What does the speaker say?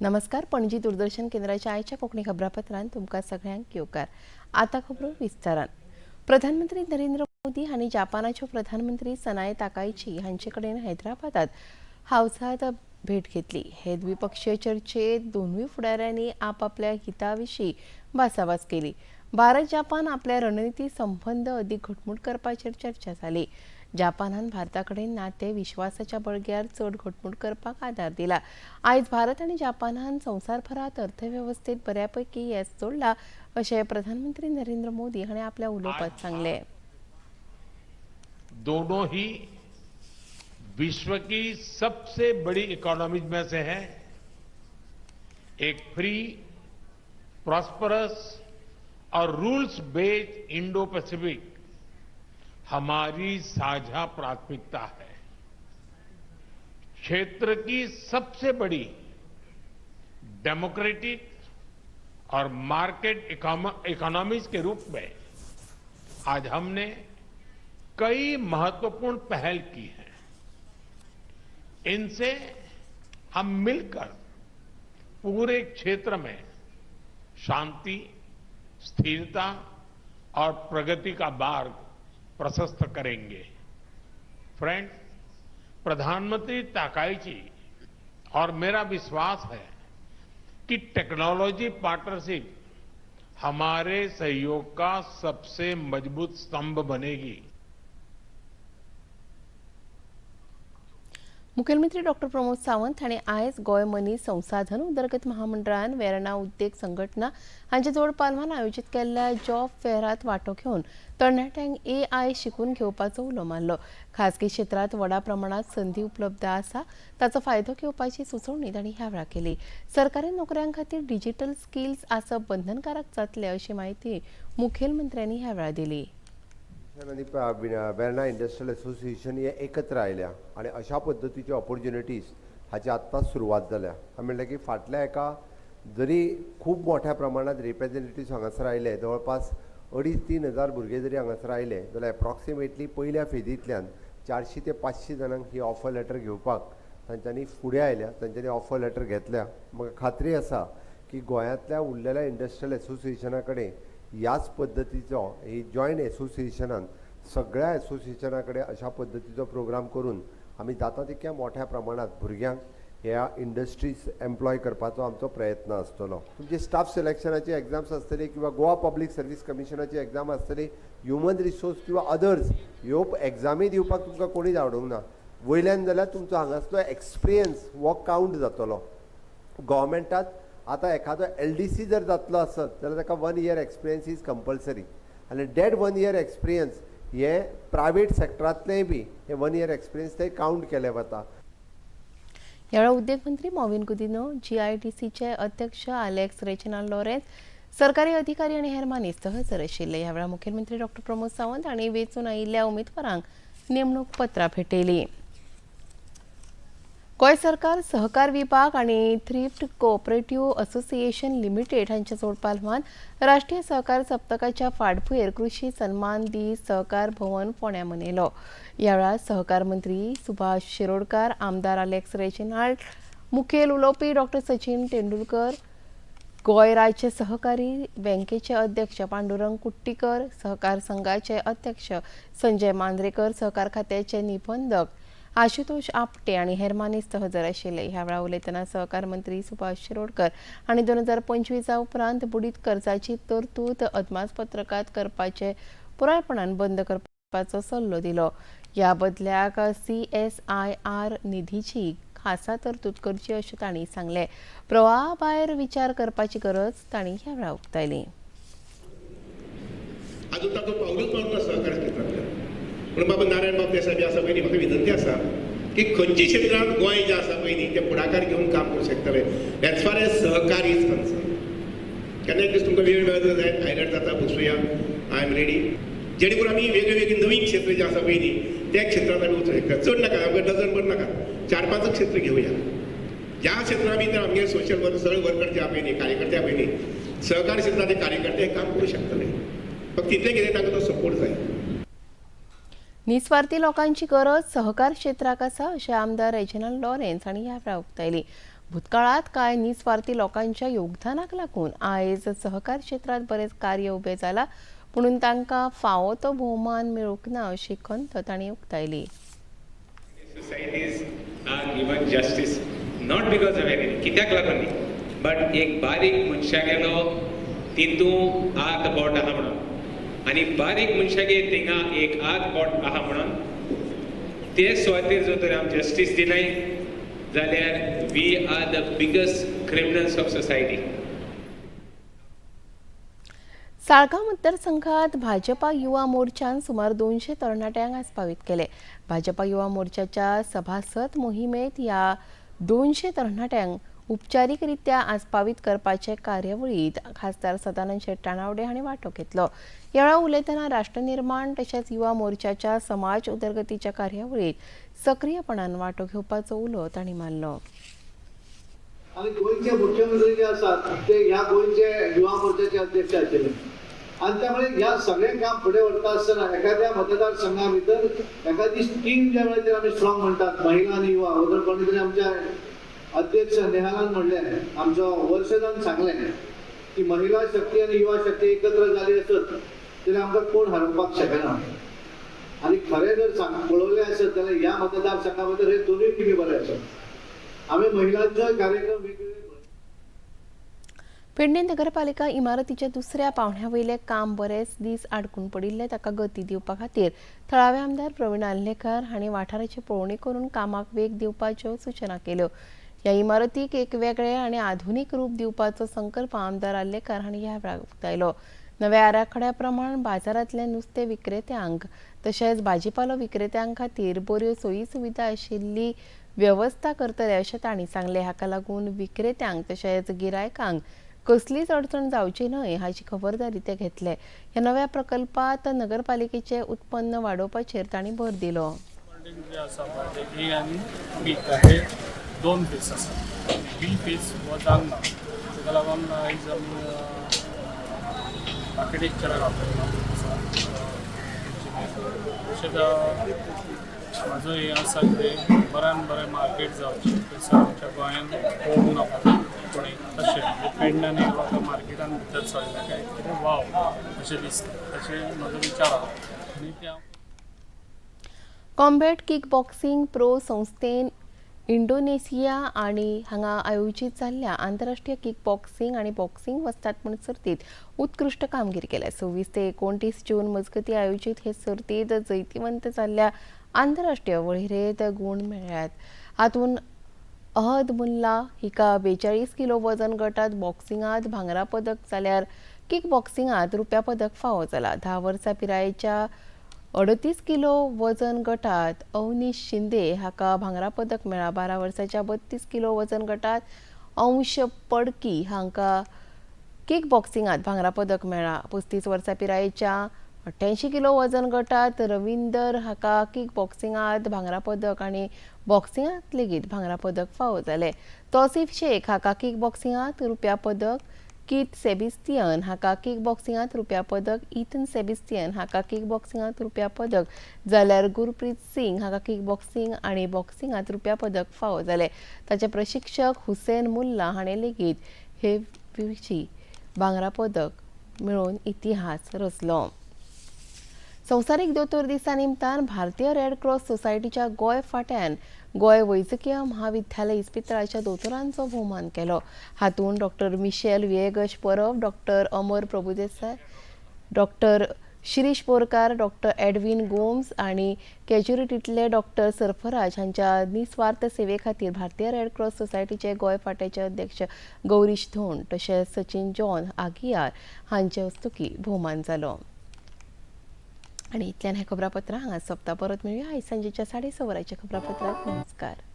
नमस्कार, पणजी दूरदर्शन केंद्राच्या आयच्या कोंकणी खबरापत्रांत तुमकां सगळ्यांक येवकार. आतां खबरो विस्तारान. प्रधानमंत्री नरेंद्र मोदी हांणी जापानाच्यो प्रधानमंत्री सनाय ताकायची हांचे कडेन हैदराबादात हावसात भेट घेतली. हे द्विपक्षीय चर्चेत दोनूय फुडाऱ्यांनी आपापल्या हिता विशीं भासाभास केली. भारत जापान आपल्या रणनिती संबंद अदीक घटमूट करपाचेर चर्चा जाली. जापानान भारता कडेन नातें विश्वासाच्या बळग्यार चड घटमूट करपाक आदार दिला. आयज भारत आनी जापानान संवसारभरात अर्थवेवस्थेत बऱ्यापैकी येस जोडला, अशें प्रधानमंत्री नरेंद्र मोदी हांणी आपल्या उलोवपात सांगलें. दोनों ही विश्व की सबसे बड़ी इकोनॉमीज में से हैं। एक फ्री, प्रॉस्परस और रूल्स बेस्ड इंडो पैसिफिक हमारी साझा प्राथमिकता है। क्षेत्र की सबसे बड़ी डेमोक्रेटिक और मार्केट इकोनॉमीज के रूप में आज हमने कई महत्वपूर्ण पहल की है। इनसे हम मिलकर पूरे क्षेत्र में शांति, स्थिरता और प्रगति का मार्ग प्रशस्त करेंगे। फ्रेंड्स, प्रधानमंत्री ताकाइची और मेरा विश्वास है कि टेक्नोलॉजी पार्टनरशिप हमारे सहयोग का सबसे मजबूत स्तंभ बनेगी। मुखेलमंत्री डॉक्टर प्रमोद सावंत हांणी आयज गोंय मनीस संसाधन उदरगत महामंडळान वेर्णा उद्देग संघटना हांच्या जोड पालवान आयोजीत केल्ल्या जॉब फेअरात वांटो घेवन तरणाट्यांक एआय शिकून घेवपाचो उलो मारलो. खासगी क्षेत्रांत व्हडा प्रमाणात संदी उपलब्ध आसा, ताचो फायदो घेवपाची सुचोवणी तांणी ह्या वेळार केली. सरकारी नोकऱ्यां खातीर डिजिटल स्किल्स आसप बंधनकारक जातले, अशी म्हायती मुखेलमंत्र्यांनी ह्या वेळार दिली. आनी वेर्णा इंडस्ट्रियल एसोसिएशन हे एकत्र आयल्या आनी अशा पद्दतीच्यो ऑपॉर्च्युनिटीज हाची आत्ताच सुरवात जाल्या. म्हणल्यार की फाटल्या एका जरी खूब मोठ्या प्रमाणात रिप्रेझेंटेटिव्स हांगासर आयले, जवळपास 2.5-3 हजार भुरगे जरी हांगासर आयले जाल्यार एप्रॉक्सिमेटली पयल्या फेजींतल्यान 400 ते 500 जाणांक ही ऑफर लेटर घेवपाक तांच्यांनी फुडें आयल्या, तांच्यांनी ऑफर लेटर घेतल्या. म्हाका खात्री आसा की गोंयांतल्या उरलेल्या इंडस्ट्रियल एसोसिएशना कडेन ह्याच पद्दतीचो ही जॉयंट एसोसिएशनान सगळ्या एसोसिएशना कडेन अशा पद्दतीचो प्रोग्राम करून आमी जाता तितक्या मोठ्या प्रमाणात भुरग्यांक ह्या इंडस्ट्रीज एम्प्लॉय करपाचो आमचो प्रयत्न आसतलो. तुमची स्टाफ सिलेक्शनाची एग्जाम्स आसतली किंवा गोवा पब्लीक सर्वीस कमिशनाची एग्जाम आसतली, ह्युमन रिसोर्स किंवा अदर्स, ह्यो एग्जामी दिवपाक तुमकां कोणीच आवडूंक ना. वयल्यान जाल्यार तुमचो हांगासलो एक्सपिरियन्स हो कावंट जातलो. गव्हर्मेंटात आतां एखादो एलडीसी जर जातलो आसत जाल्यार ताका one year experience is compulsory आनी that one year experience हे प्रायवेट सेक्टरांतलेय बी हे वन इयर एक्सपिरियन्स ते कावंट केले वता. ह्या वेळार उद्देग मंत्री मॉविन गुदिन्हो, जीआयडीसीचे अध्यक्ष आलेक्स रेजिनाल्ड लॉरेन्स, सरकारी अधिकारी आनी हेर मानेस्त हजर आशिल्ले. ह्या वेळार मुखेलमंत्री डॉक्टर प्रमोद सावंत हांणी वेंचून आयिल्ल्या उमेदवारांक नेमणूक पत्रां भेटयली. गोंय सरकार सहकार विभाग आनी थ्रिफ्ट कोऑपरेटिव्ह असोसिएशन लिमिटेड हांच्या जोडपालवान राष्ट्रीय सहकार सप्तकाच्या फाटभुंयेर कृषी सन्मान दीस सहकार भवन फोंड्या मनयलो. ह्या वेळार सहकार मंत्री सुभाष शिरोडकार, आमदार आलेक्स रेजिनाल्ड, मुखेल उलोवपी डॉक्टर सचिन तेंडुलकर, गोंय राज्य सहकारी बँकेचे अध्यक्ष पांडुरंग कुट्टीकर, सहकार संघाचे अध्यक्ष संजय मांद्रेकर, सहकार खात्याचे निबंधक आशुतोष आपटे आनी हेर मानेस्त हजर आशिल्ले. ह्या वेळार उलयतना सहकार मंत्री सुभाष शिरोडकर हांणी 2025 उपरांत बुडीत कर्जाची तरतूद अदमासपत्रकात करपाचे पुरायपणान बंद करपाचो सल्लो दिलो. ह्या बदल्याक सीएसआयआर निधीची खासा तरतूद करची, अशें तांणी सांगलें. प्रवाहा भायर विचार करपाची गरज तांणी ह्या वेळार उक्तायली. अजून ताचो पावलूच मारूंक ना सहकार क्षेत्रांतल्यान. म्हणून बाबा नारायण बाब देसाय बी आसा पळय न्ही, म्हाका विनंती आसा की खंयच्या क्षेत्रांत गोंय जें आसा पळय न्ही, ते फुडाकार घेवन काम करूंक शकतले एज फार एज सहकार is concern. केन्ना एक दीस तुमकां वेळ मेळत जायत, हायलायट जाता, बसुया. I am ready, जेणे करून आमी वेगळी वेगळी नवीन क्षेत्र जें आसा पळय न्ही, त्या क्षेत्रांत आमी वचूंक शकता. चड नाका, आमकां डझन भर नाका, चार पांच क्षेत्र घेवया. ज्या क्षेत्रांत आमी तर आमगे सोशल वर्क सगळे वर्कर जे आहा पळय न्ही, कार्यकर्ते आहा पळय न्ही, सहकार क्षेत्रांतले कार्यकर्ते हे काम करूं शकतले. फक्त तितलें कितें, तांकां तो सपोर्ट जाय. निस्वार्थी लोकांची गरज सहकार क्षेत्राक आसा, अशें आमदार रेजिनाल्ड लॉरेन्स हांणी ह्या वेळार उक्तायली. भूतकाळात कांय निस्वार्थी लोकांच्या योगदानाक लागून आयज सहकार क्षेत्रात बरेच कार्य उबें जाला, पुणून तांकां फावो तो भोवमान मेळूंक ना अशी खंत तांणी उक्तायली. Societies are given justice not because of anything, कित्याक लागून न्ही, बट एक बारीक मनशागेलो तितू हात बोट आहा म्हणून आनी बारीक मनशागेर थिंगा एक हात बोट आहा म्हणून ते सुवातेर जर तर आमी जस्टीस दिनाय जाल्यार we are the biggest criminals of society. Saligao मतदारसंघात भाजपा युवा मोर्चान सुमार 200 तरणाट्यांक आस्पावीत केले. भाजपा युवा मोर्चाच्या सभासद मोहिमेत ह्या 200 तरणाट्यांक उपचारीकरित्या आस्पावीत करपाचे कार्यावळीत खासदार सदानंद शेट तानावडे हांणी वांटो घेतलो. ह्या वेळार उलयतना राष्ट्रनिर्माण तशेंच युवा मोर्चाच्या समाज उदरगतीच्या कार्यावळीत सक्रीयपणान वांटो घेवपाचो उलो तांणी मारलो. आणि गोंयचे मुख्यमंत्री जे आसात ते ह्या गोंयचे युवा मोर्चाचे अध्यक्ष आशिल्ले आणि त्यामुळे ह्या सगळें काम फुडें व्हरता आसतना एखाद्या मतदारसंघा भितर एखादी टीम ज्या वेळाचेर आमी स्ट्रॉंग म्हणटात, महिला आनी युवा, वदळ कोणी तरी आमच्या अध्यक्ष नेहालान म्हणलें, आमचो वर्षदान सांगलें की महिला शक्ती आनी युवा शक्ती एकत्र जाली आसत जाल्यार आमकां कोण हरोवपाक शकना. आनी खरें जर सांग पळोवलें आसत जाल्यार ह्या मतदारसंघा भितर हे दोनूय टिमी बरे आसात. आमी महिलांचोय कार्यक्रम वेगवेगळे. पेडणे नगरपालिका इमारतीच्या दुसऱ्या पावण्या वयलें काम बरेच दीस आडकून पडिल्लें, ताका गती दिवपा खातीर थळावे आमदार प्रवीण आर्लेकर हांणी वाठाराची पळोवणी करून कामाक वेग दिवपाच्यो सूचना केल्यो. ह्या इमारतीक एक वेगळें आनी आधुनीक रूप दिवपाचो संकल्प आमदार आर्लेकर हांणी ह्या वेळार उक्तायलो. नव्या आराखड्या प्रमाण बाजारांतले नुस्तें विक्रेत्यांक तशेंच भाजीपालो विक्रेत्यां खातीर बऱ्यो सोयी सुविधा आशिल्ली वेवस्था करतले अशें तांणी सांगलें. हाका लागून विक्रेत्यांक तशेंच गिरायकांक कसलीच अडचण जावची न्हय हाची खबरदारी ते घेतले. ह्या नव्या प्रकल्पात नगरपालिकेचे उत्पन्न वाडोवपाचेर तांणी भर दिलो. बिल्डिंग जे आसा पळय ते ए आनी बी हे दोन फेस आसा. बी फेस हो जावंक ना, ताका लागून आयज आमी आर्किटेक्चराक आपयला आसा. तशेंच म्हाजो हें आसा की बऱ्यान बरें मार्केट जावचें. थंयसर आमच्या गोंयान पळोवंक ना कोणी तशें, म्हणजे पेडण्यान येयलो आतां मार्केटान भितर सरलें काय कितें वाव अशें दिसता, तशें म्हाजो विचार आहा आनी ते हांव कॉम्बॅट किक बॉक्सिंग प्रो संस्थेन इंडोनेशिया आनी हांगा आयोजीत जाल्ल्या आंतरराष्ट्रीय किक बॉक्सिंग आनी बॉक्सिंग वस्तादपण सर्तीत उत्कृश्ट कामगिरी केल्या. 26 ते 29 जून मजगती आयोजीत हे सर्तीत जैतिवंत जाल्ल्या आंतरराष्ट्रीय वळेरेंत गूण मेळ्ळ्यात. हातूंत अहद मुल्ला हिका 42 किलो वजन गटात बॉक्सिंगात भांगरा पदक जाल्यार किक बॉक्सिंगात रुप्या पदक फावो जाला. 10 वर्सां पिरायेच्या 38 किलो वजन गटात अवनीश शिंदे हाका भांगरा पदक मेळ्ळा. 12 वर्साच्या 32 किलो वजन गटात अंश पडकी हांकां किक बॉक्सिंगात भांगरा पदक मेळ्ळा. 35 वर्सां पिरायेच्या 88 किलो वजन गटात रविंदर हाका किक बॉक्सिंगात भांगरा पदक आनी बॉक्सिंगात लेगीत भांगरा पदक फावो जालें. तौसीफ शेख हाका किक बॉक्सिंगात रुप्या पदक, कीथ सेबिस्तियन हाका किक बॉक्सिंगात रुप्या पदक, इथन सेबिस्तियन हाका किक बॉक्सिंगात रुप्या पदक जाल्यार गुरप्रीत सिंग हाका किक बॉक्सिंग आनी बॉक्सिंगात रुप्या पदक फावो जालें. ताचे प्रशिक्षक हुसेन मुल्ला हाणें लेगीत हे विशीं भांगरा पदक मेळोवन इतिहास रचलो. संवसारीक दोतोर दिसा निमतान भारतीय रेड क्रॉस सोसायटीच्या गोंय फांट्यान गोंय वैजकीय महाविद्यालय इस्पितळाच्या दोतोरांचो भोवमान केलो. हातूंत Doctor Michel Viegas Parab, Doctor Amar Prabhudesai, Doctor Shirish Borkar, Doctor Edwin Gomes आनी कॅज्युलिटींतले डॉक्टर सरफराज हांच्या निस्वार्थ सेवे खातीर भारतीय रेड क्रॉस सोसायटीचे गोंय फांट्याचे अध्यक्ष गौरीश धोंड तशेंच सचिन जॉन आगियार हांचे हस्तुकीं भोवमान जालो. आनी इतल्यान हें खबरापत्र हांगा सोंपता. परत मेळुया आयज सांजेच्या 6:30 वरांच्या खबरापत्रांत. नमस्कार.